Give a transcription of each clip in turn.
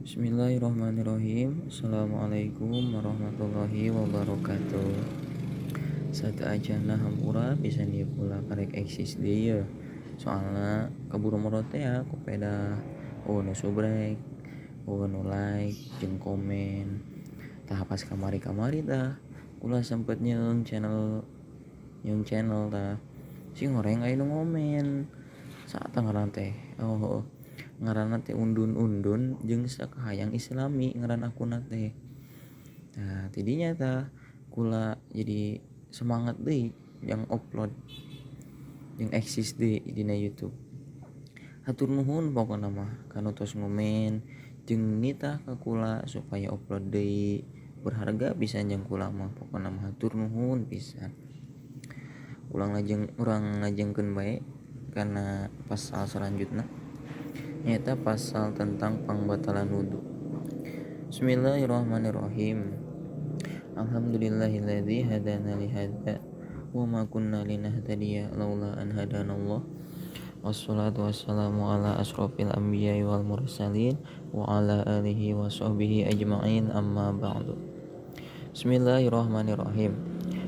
Bismillahirrahmanirrahim. Assalamualaikum warahmatullahi wabarakatuh. Sateuacanna hampura pisan ieu kula karek eksis deui yeuh. Soalna kaburu morot teh ku peda eueuh nu subrek, eueuh nu like jeung komen. Tah pas kamari-kamari tah kula sempet nyeung channel tah sing horeng aya nu ngomen. Saha ngaranna teh? Oh, ngaranna teh Undun-undun jeung Sakahayang Islami ngaran akunna teh. Nah, tidinya tah kula jadi semangat deui yang upload jeung eksis deui dina YouTube. Hatur nuhun pokona mah kanu tos ngomen jeung nitah ka kula supaya upload deui, berharga pisan jeung kula mah pokona mah hatur nuhun pisan. Urang lajengkeun bae kana pasal selanjutna, nyaeta pasal tentang pangbatalan wudu. Bismillahirrahmanirrahim. Alhamdulillahilladzi hadana li hadza wa ma kunna linahtadiya laula an hadanallah. Wassalatu wassalamu ala asrofil anbiya'i wal mursalin wa ala alihi wa sahbihi ajma'in, amma ba'du. Bismillahirrahmanirrahim.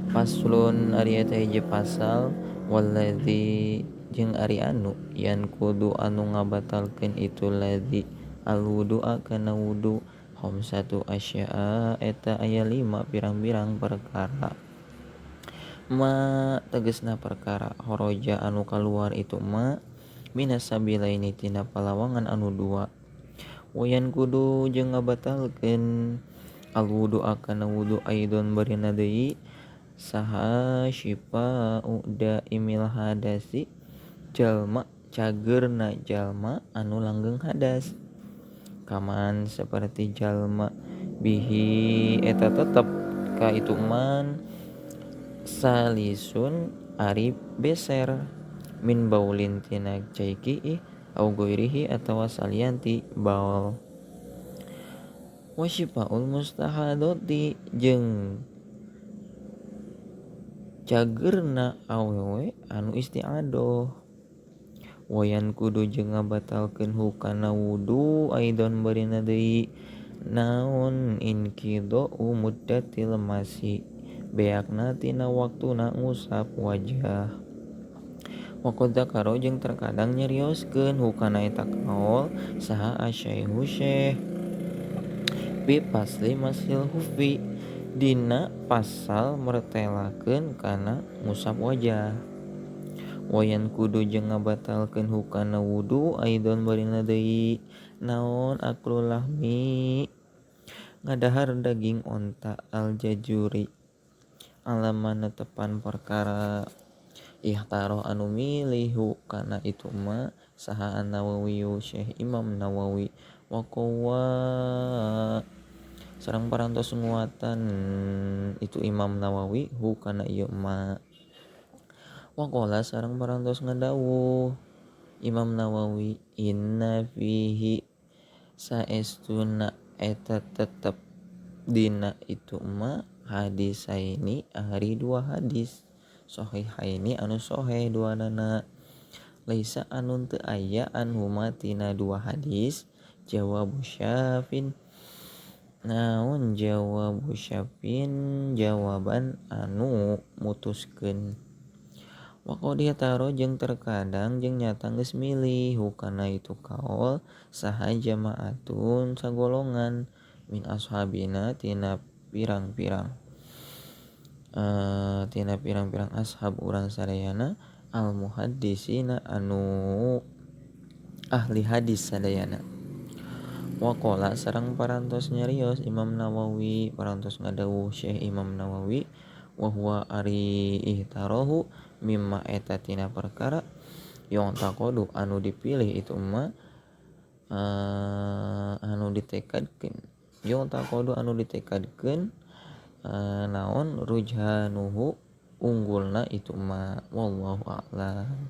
Faslun ari eta hiji pasal, walladzi jeung ari anu yan kudu anu ngabatalkeun itu ladzi al wudu'a kana wudu khamsatu asya'a eta aya 5 pirang-pirang perkara. Ma tegesna perkara horoja anu kaluar itu ma minas sabilaini tina palawangan anu dua. Wayan kudu jeung ngabatalkeun al wudu'a kana wudu aidon barina deui saha syifa'u daimil hadasi jalma cagerna jalma anu langgeng hadas, kaman seperti jalma bihi eta tetep ka itu man salisun ari beser min baulin tina cai kiih au goirihi atawa salianti baul. Wa syifaul mustahadati jeung cagerna awewe anu istiadoh. Wayan kudu jeung ngabatalkeun hukana wudu aidon barina deui naon inqidau muddatil masi beakna tina waktuna ngusap wajah. Wa qad dzakara jeung terkadang nyarioskeun hukana eta kaol saha asyaihu syekh bi pasli masil hufi dina pasal mertelakeun kana ngusap wajah. Wayan kudu jeung ngabatalkeun hukana wudu aidon barina deui naon aklul lahmi ngadahar daging onta al jajuri alamana tepan perkara ihtaro anu milihu kana itu ma saha an-Nawawi Syekh Imam Nawawi wa qawa sareng parantos nguatan itu Imam Nawawi hu kana ieu ma. Waqala sareng parantos ngadawuh Imam Nawawi inna fihi saestuna eta tetep dina itu ma hadisaini ari dua hadis sahihaini anu sahih duanana laisa anu teu aya anhuma tina dua hadis jawabu syafin naon jawabu syafin jawaban anu mutuskeun. Waqad taro jeung terkadang jeung nyata geus milih hukana itu kaol saha jamaatun sagolongan min ashabina tina pirang-pirang ashab urang sadayana al muhaddisina anu ahli hadis sadayana. Waqala sareng parantos nyarios Imam Nawawi parantos ngadawuh Syekh Imam Nawawi wa huwa ari ihtarahu mimma eta tina perkara yang takodu anu dipilih itu ma anu ditekadkeun yang takodu anu ditekadkeun naon rujhanuhu unggulna itu ma wallahu a'lam.